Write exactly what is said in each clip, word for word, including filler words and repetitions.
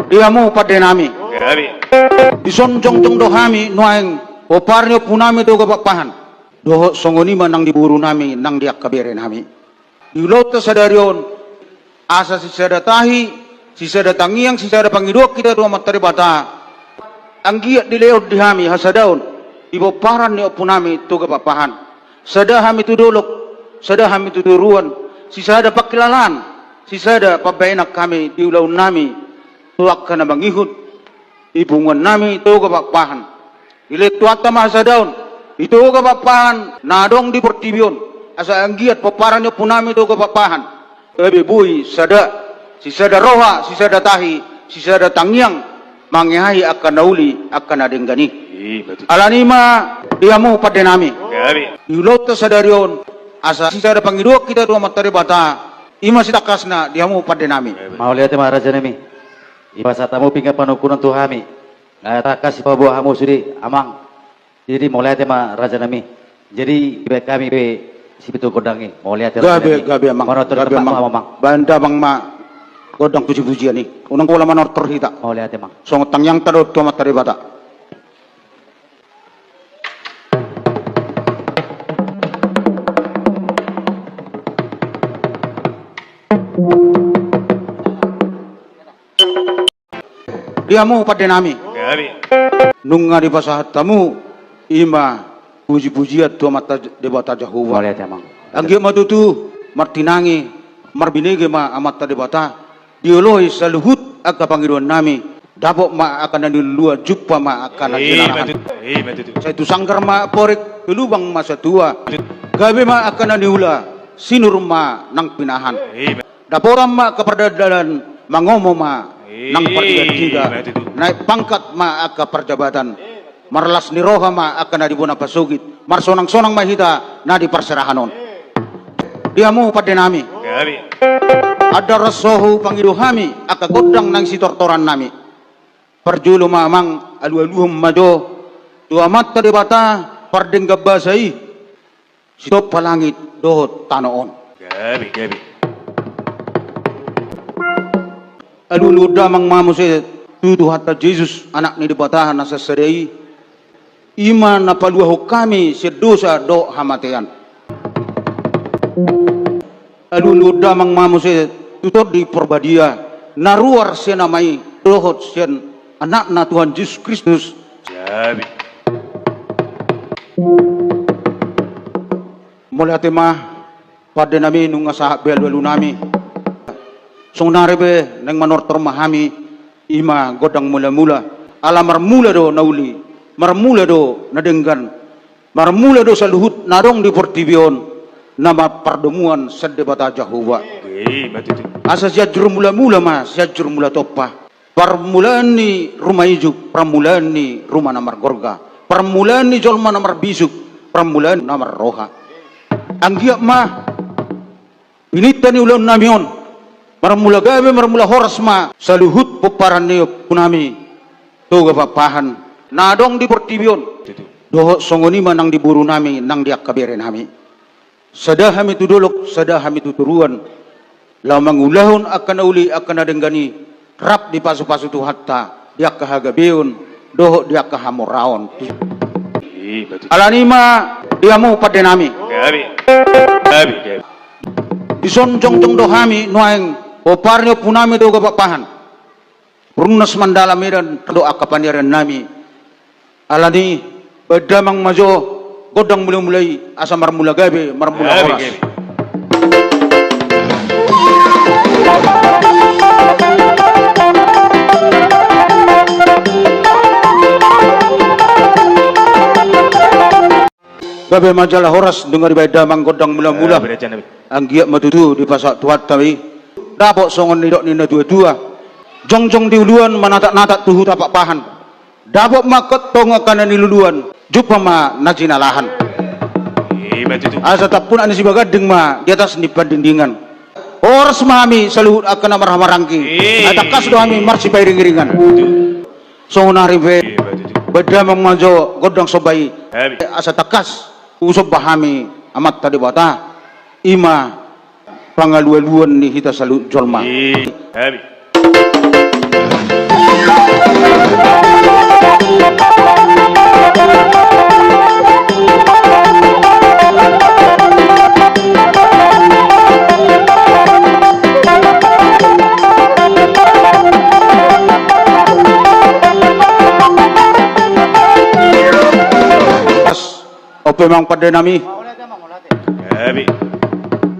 Di hamu pande nami. Dison jongjong do hami nuaeng pomparan ni ompu nami Toga Pakpahan. Dohot songon i ma nang di boru nami nang di angka bere nami. Di ulaonta sadari on, asa sisada tahi, sisada tangiang, sisada pangidoan hita tu Amanta Debata. Anggiat dilehon di hami hasadaon di pomparan ni ompu nami Toga Pakpahan. Sada hami tu dolok, sada hami tu toruan, sisada pangkilalaan, sisada pambahenan hami di ulaon nami tu angka na mangihut di punguan nami Toga Pakpahan. Dilehon Tuhanta ma hasadaon di Toga Pakpahan na adong di portibi on, asa anggiat pomparan ni ompu nami Toga Pakpahan gabe boi sada, sisada roha, sisada tahi, sisada tangiang, mangeahi angka na uli, angka na denggan i. Alani i ma di hamu pande nami. Di ulaonta sadari on, asa sisada pangidoan hita tu Amanta Debata, i ma sitangkasna di hamu pande nami. Mauliate ma raja nami. Dipasahat hamu pinggan panungkunan tu hami. Nga tangkas dipaboa hamu sude amang. Jadi mauliate ma raja nami. Jadi dibaen hami pe sipitu gondang i. Mauliate raja nami. Gabe amang. Gabe amang. Baen damang ma gondang pujipujian i. Unang pola manortor hita. Mauliate amang. Songon tangiangta dohot tu Amanta Debata. Di hamu pande nami. Nunga dipasahat hamu i ma pujipujian tu Amanta Debata Jahowa. Anggiat ma tutu martinangi marbinege ma Amanta Debata. Dioloi saluhut angka pangidoan nami. Dapot ma angka na niluluan, jumpa ma angka na jinalahan. Sai tu sanggar ma amporik, tu lubang ma satua. Gabe ma angka na niula, sinur ma nang pinahan. Dapotan ma angka pardalandalan, mangomo ma nang partigatiga. Naek pangkat ma angka parjabatan. Marlas ni roha ma angka na di bona pasogit, marsonangsonang ma hita na di parserahan on. Di hamu pande nami. Andorang so hupangido hami angka gondang nang sitortoran nami. Parjolo ma amang alualuhon ma jo tu Amanta Debata pardenggan basa i. Sitompa langit dohot tano on. Gabe, gabe. Alualuhon damang ma muse tu Tuhanta Jesus, Anak ni Debata na sasada i, i ma na paluahon hami sian dosa dohot hamatean. Alualuhon damang ma muse tu Tondi Parbadia, na ruar sian Ama i dohot sian Anakna Tuhan Jesus Kristus. Gabe. Mauliate ma pande nami, nunga sahat be alualu nami. Songon nari pe naeng manortor ma hami, i ma gondang mulamula. Ala marmula do na uli, marmula do na denggan, marmula do saluhut na adong di portibi on, na marpardomuan sian Debata Jahowa. Asa Sianjur Mulamula ma Sianjur Mulatompa. Parmulaan ni ruma ijuk, parmulaan ni ruma na margorga, parmulaan ni jolma na marbisuk, parmulaan na marroha. Anggiat ma pininta ni ulaon nami on, marmula gabe, marmula horas ma saluhut pomparan ni ompu nami Toga Pakpahan na adong di portibi on. Dohot songon i ma nang di boru nami, nang di angka bere nami. Sada hami tu dolok, sada hami tu toruan. Laho mangulahon angka na uli, angka na denggan i, rap dipasupasu Tuhanta di angka hagabeon dohot di angka hamoraon. Alani i ma di hamu pande nami. Dison jongjong do hami nuaeng pomparan ni ompu nami Toga Pakpahan. Perumnas Mandala Medan, do angka paniaran nami. Alani i, baen damang ma jo gondang mulamula i, asa marmula gabe, marmula horas. Gabe ma jala horas, nunga dibaen damang gondang mulamula. Anggiat ma tutu dipasahat Tuhanta i. Dapot songon nidok ni natuatua. Jongjong di uluan, manatapnatap tu huta Pakpahan. Dapot ma angka tong angka na niluluan, jumpa ma na jinalahan. Asa tampunak ni sibaganding ma di atas ni pandingdingan. Horas ma hami saluhut angka na marhahamaranggi. Ai tangkas do hami marsipairingiringan. Songon nari pe, baen damang ma jo gondang somba i. Asa tangkas husomba hami Amanta Debata. I ma pangalualuan ni hita saluhut jolma. I, hami. Ope amang pande nami. Gabe.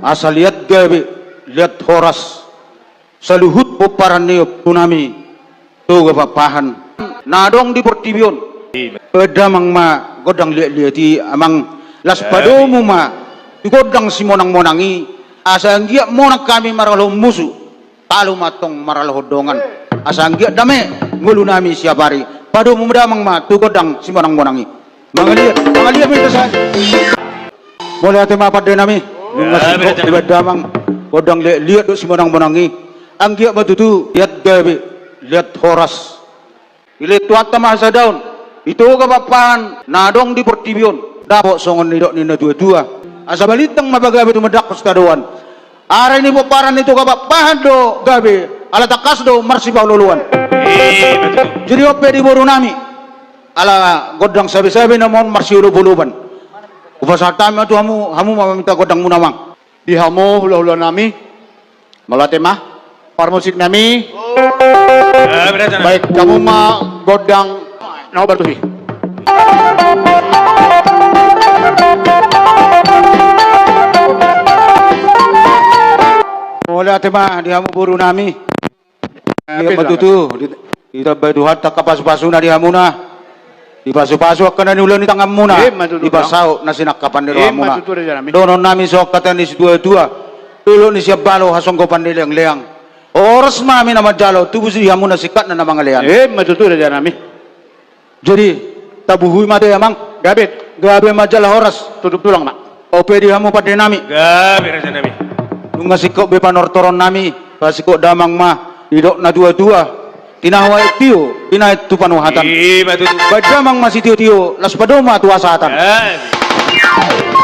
Asa liat gabe, liat horas. Saluhut pomparan ni ompu nami Toga Pakpahan na adong di portibi on. Baen damang ma gondang liatliat i amang, laos padomu ma tu gondang simonangmonang i, asa anggiat monang hami marhalado musu, talu ma antong marhalado dongan, asa anggiat dame ngolu nami siap ari. Padomu damang ma tu gondang simonangmonang i. Mangaliat, mangaliat ma hita sahat. Mauliate ma pande nami. Nunga singkop dibaen damang gondang liatliat dohot simonangmonang i. Anggiat ma tutu liat gabe, liat horas. Dilehon Tuhanta ma hasadaon di Toga Pakpahan na adong di portibi on, dapot songon nidok ni natuatua. Asa balintang ma pagabe tumundalhon sitadoan. Ari ni pomparan ni Toga Pakpahan do gabe, ala tangkas do marsipaolooloan. Jadi on pe di boru nami, ala gondang sabesabe nama on marsiolopolopan. Hupasahat hami ma tu hamu, hamu ma maminta gondangmuna amang. Di hamu hulahula nami. Mauliate ma. Parmusik nami. Baen hamu ma gondang na hombar tusi. Mauliate ma di hamu boru nami. Anggiat ma tutu ditambai Tuhanta angka pasupasuna di hamuna. Dipasupasu angka na niula ni tanganmuna. Dipasaut na sinangkapan ni rohamuna. Dohonon nami songon hata ni situatua: Dolok ni sian balo, hasonggopan ni leangleang. Horas ma hami na manjalo, tubu di hamuna singkatna na mangalean. Ima tutu raja nami. Jadi tabuhai ma te amang. Gabe. Gabe ma jala horas. Tutu tulang ma. Ope di hamu pande nami. Gabe raja nami. Nunga singkop be panortoron nami, pasingkop damang ma didok natuatua: Tinahu aek tio, tinahu tu panuhatan. Ima tutu. Baen damang ma sitiotio, laos padomu ma tu hasahatan. Gabe.